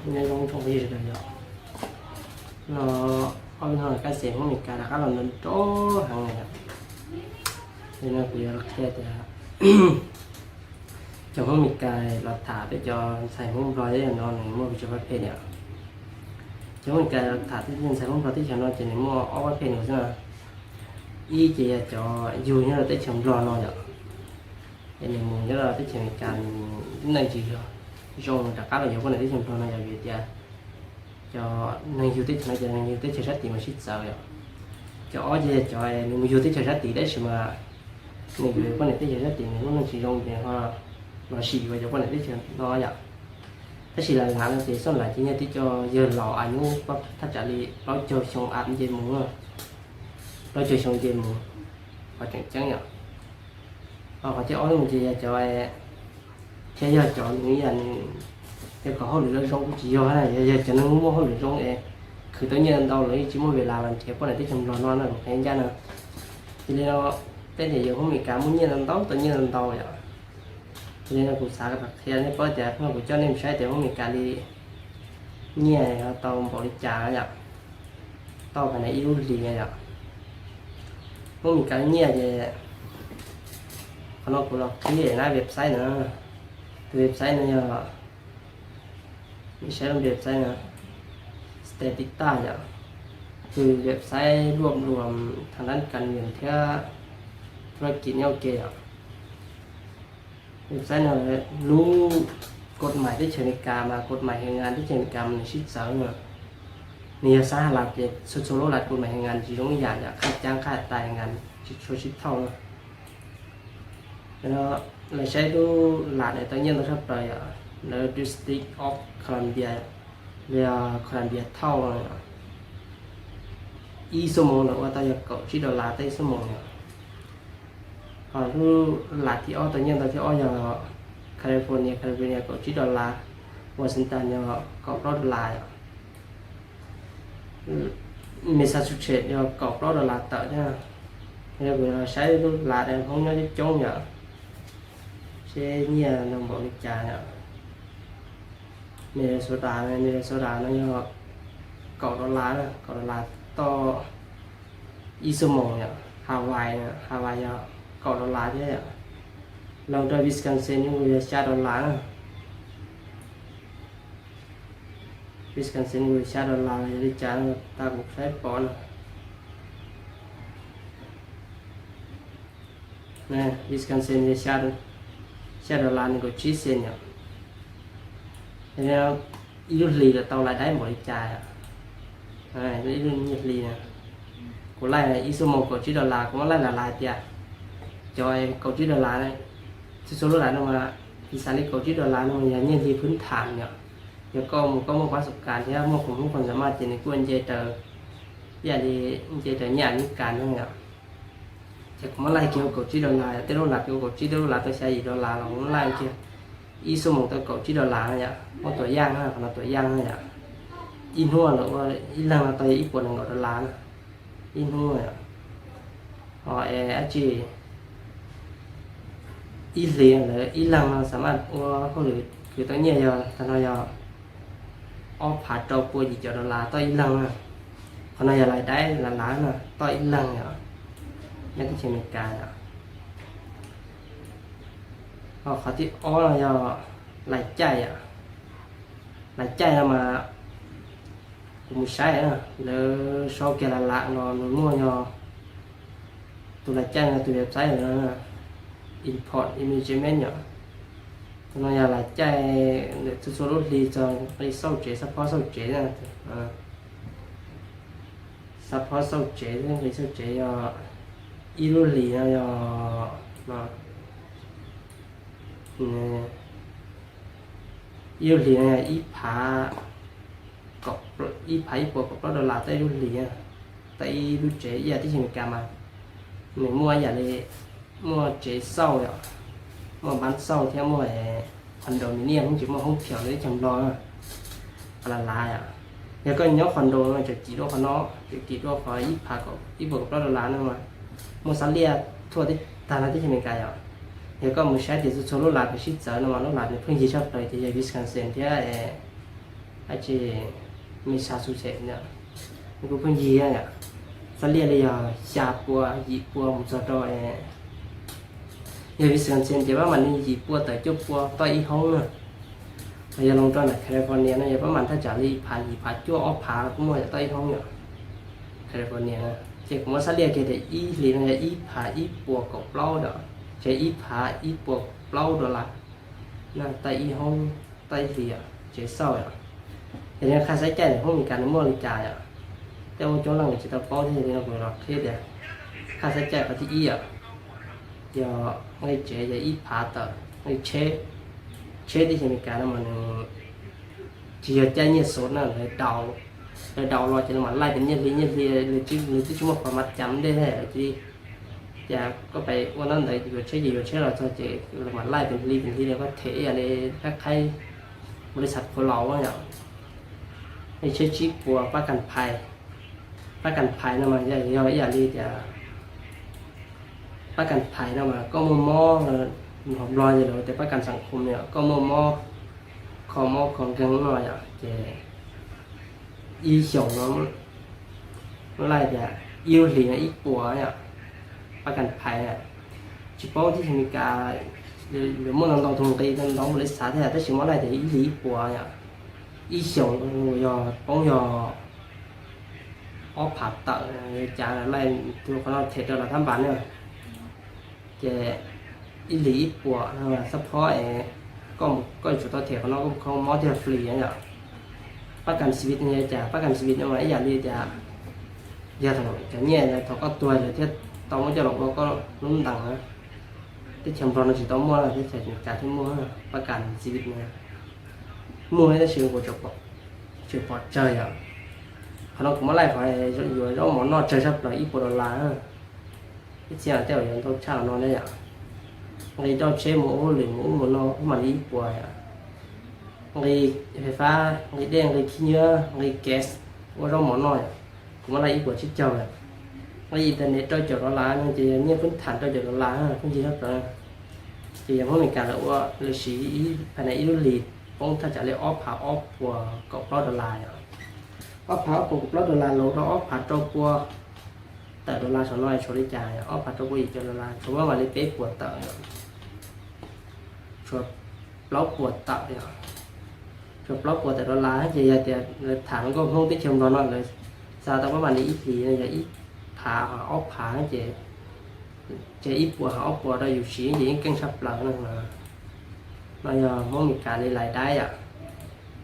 Nyob zoo tsoom phooj ywg sawv daws yom, no ob peb hnub no kab xeem Hmoob Amelikas rov qab los nrov nrov heev lawm yom. Li no kuv yuav los qhia tias cov Hmoob Amelikas los tham peb cov ntxhais Hmoob Nplog teb chaws no nws muaj pes tsawg pab phem yom. Cov Hmoob Amelikas los tham peb cov ntxhais Hmoob Nplog teb chaws no ces nws muaj ob pab phem nws xwb na. Ib ces yog cov yug nyob rau teb chaws Nplog no yom, es nws mus nyob rau teb chaws Amelikas nws lub neej tsis zoo, rov qab los yuav poj niam teb chaws Nplog no yog vim tias cov neeg yug teb chaws no ces neeg yug teb chaws sab tid mas sib txawv yom. Cov ob ces yog cov nws mus yug teb chaws sab tid tab sis mas nws yuav poj niam teb chaws sab tid nws lub neej tsis zoo ces ho los sim yuav cov poj niam teb chaws no yom. Tab sis lam lam no ces xoj lav ces yog tib co yawg laus a nyuj thaj tsam li plaub caug xyoo a nce mus, plaub caug xyoo nce mus, qhov tseem ceeb yom. Qhov thib ob no ces yog cov thiab yog cov nws ib yam nws, yog kom hauj lwm lawv zoo kuj tsis yog na, yog cov neeg muaj hauj lwm zoo es khwv tau nyiaj ntau lawv yeej tsis muaj vis las los nrhiav poj niam teb chaws Nplog no na, kuv qhia ncaj na. Ces li no peb tias yog Hmoob Amelikas muaj nyiaj ntau ntau tau nyiaj ntau ntau yom. Ces li no kuv xav kom qhia nej paub tias kuv coj nej mus saib tias Hmoob Amelikas li nyiaj tau npaum li cas yom, tau phais ib lub hlis yom. Hmoob Amelikas nyiaj ces qhov no kuv los qhib na website no, tus website no yog, nej saib lub website no, Statista yom, tus website luaj luam thaj dab kas nias thiab thuab kis nyob ua ke yom. Website no lub kod mais teb chaws Amelikas mas kod mais hais ngas teb chaws Amelikas mas nws sib txawv na. Nws yog xav hais las ces txhua txhua lub las kod mais hais ngas tsis zoo ib yam yom, qhab cab qhab tais hais ngas tsis tshua sib thauj na. Lawv saib lub las ntawd tau nyiaj ntau tshaj plaws yom, lawv District of Columbia, los yog Columbia thauj no yom, ib xuab moos lawv ua tau yog kaum tsib dollar tau ib xuab moos yom. Ho lub las thib ob tau nyiaj ntau thib ob yog California, California kaum tsib dollar, Washington yog kaum plaub dollar yom, Massachusetts yog kaum plaub dollar tawm thiab. Yog kuv los saib lub las ntawd Hmoob nyob coob coob yom, seb nyiaj no npaum li cas yom. Minnesota, Minnesota no yog kaum dollar, kaum dollar tau ib xuab moos yom. Hawaii, Hawaii yog kaum dollar thiab yom. Los rau Wisconsin yog xya dollar na. Wisconsin yog xya dollar yog li cas no tas kuv saib pom no. Wisconsin yog xya dollar nees nkaum tsib cent yom. Ib lub hlis lawv tau lais daib npaum li cas yom. Ib lub nyiaj hli na, kuv laij ib xuab moos kaum tsib dollar, kuv muab laij las las tias cov kaum tsib dollar, txhua txhua lub las no mas, ib xav li kaum tsib dollar no mas yog nyiaj hli phwb tham yom. Yog koj mus koj muaj pab xu kas thiab muaj khoom hlub khoom xam maj ces nws kuj nce raws, ib yam li nce raws nyiaj Amelikas no yom. Ces kuv muab laij kiag ua kaum tsib dollar, tej lub las kiag ua kaum tsib, tej lub las tau xya yim dollar los kuv muab laij kiag ib xuab moos tau kaum tsib dollar no yom. Muab tuam yaj na, qhov no tuam yaj na yom. Ib hnub lawv ua ib leeg no tau yog ib puas nees nkaum dollar na, ib hnub yom. Ho es dab tsi, ib hlis lawv ib leeg no xam maj ua hauj lwm khwv tau nyiaj yog tag no yog ob phav rau pua yim caum dollar tau ib leeg na. Qhov no yog lais daib las las na, tau ib leeg yom, nyob teb chaws Amelikas yom. Ho qhov thib ob no yog lais caij yom. Lais caij no mas kuv mus saib na, lawv sau kiag las las los nws muaj yog tus lais caij no tus website no, Import Immigration yom. Tus no yog lais caij ntawm txhua txhua lub hli txog nqi xauj tsev, xab phob xauj tsev na. Xab phob xauj tsev, nqi xauj tsev yog ib lub hlis no yog, ib lub hlis no yog ib phav, ib phav ib puas kaum plaub dollar tau ib lub hlis, tau ib lub tsev. Ib yam teb chaws Amelikas mas nws muaj ib yam li muaj tsev xauj yom, muaj npab xauj thiab muaj condominium, tsis muaj hoob phiam li teb chaws Nplog na. Qhov las las yom, yog koj nyob condo no tseem kim dua qhov no, tseem kim dua qhov ib phav, ib puas kaum plaub dollar no mas muaj xab liaj thuaj tag nrho teb chaws Amelikas yom. Yog koj mus saib tias txhua txhua lub las nws sib txawv no mas lub las nws pheej yig tshaj plaws ces yog Wisconsin thiab Ab tsi, me xav xu xem yom, kuv pheej yig yom, xab liaj li yog xya pua yim pua mus txog rau, yog Wisconsin ces pab mam li yim pua tawm cuaj pua toj ib hoob na. Yog loo rau ntawm California no yog pab mam thaj tsam li phav yim phav cuaj ob phav kuj muaj yom toj ib hoob yom. California ces kuv muab xab liaj kiag tias ib hlis no yog ib phav ib puas kaum plaub yom, ces ib phav ib puas plaub dollar na, toj ib hoob, toj ib hlis yom, ces xauj yom. Yog li qhaj xab caij ntawm hoob Amelikas nws muaj li cas yom, tej ua coob leej tsis tau paub thiab, yog li no kuv los qhia tias qhaj xab caij qhov thib ib yom, yog nqi tsev yog ib phav tawm nqi tsheb. Tsheb teb chaws Amelikas no mas nws tsis yog caij nyiaj xov na, lawv daus los ces lawv mam laij tias nyiaj hli nyiaj hli, nws twb tsis muaj qhov mav cam ntej thiab ces li cas koj pais ua nab ntawd yuav tsheb ces yuav tsheb los txog ces lawv mam laij tus hli tus hli los koj them ib yam li qhaib qhaib npaum li xav khuav laus yom. Li tsheb tsib puas pab kas phais, pab kas phais no mas yog ib yam li tias pab kas phais no mas koj muaj mob, hauv Nplog ces lawv tias pab kas xam khum yom, koj muaj mob kho mob kho nkeeg no yom ces ib xyoos no muab laij tias ib lub hlis no ib puas yom, pab kas phais. Tsis paub teb chaws Amelikas yuav muaj ntau ntau tus nqi ntau npaum li xav thiab tab sis muab laij tias ib hlis ib puas yom, ib xyoos yog poob yog ob phav tawm, cas laij tus qhov no them rau los thab npas na. Ces ib hlis ib puas no xab phob es koj yuav tsum tau them qhov no koj mob thiaj free yom. Pab kas xi vis no yog cas, pab kas xi vis no mas ib yam li tias yog thaum cov nyiaj thaum koj tuag lawm thiaj tau muab coj los ua koj lub ntees na. Teb chaws Nplog no tsis tau muaj, teb chaws Amelikas thiaj muaj pab kas xi vis no. Muaj tab sis kuv tseem pom tsawg yom. Qhov no kuv muab laij qhov yuav zaub mov noj tsawg tshaj plaws ib puas dollar. Ib txhia tej zaum yuav ntau tshaj no na yom. Nqi coj tsheb mus ua hauj lwm mus ub mus no kuj mam li ib puas yom. Nqi fais fab, nqi dej, nqi khib nyiab, nqi gas, ua zaub mov noj yom, kuv muab laij ib puas tsib caug yom. Nqi internet rau caum dollar no ces yog nyiaj pheej tham rau caum dollar pheej ntsis tshaj plaws. Ces yog Hmoob Amelikas lawv ua lawv siv phaj nais ib lub hlis poob thaj tsam li ob phav ob puas kaum plaub dollar yom. Ob phav ob puas kaum plaub dollar los rau ob phav rau pua tawm dollar saum no tshuav li cas yom, ob phav rau pua yim caum dollar tshuav maj mam li peb puas tawm yom. Tshuav plaub puas tawm yom. Tshuav plaub puas tawm dollar ces yog tias lawv tham nkauj Hmoob teb chaws Nplog no lawv xa tau pab mam li ib hlis no yog ib phav ho ob phav ces, ces ib puas ho ob puas rau yus siv ces yeej keej tshaj plaws no. No yog Hmoob Amelikas li lais daib yom.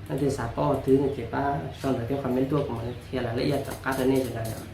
Leej twg xav paub qhov twg no ces pab sau ntawv thiab comment tuaj kuv mam li qhia lawv ib yam tom qab rau nej sawv daws yom.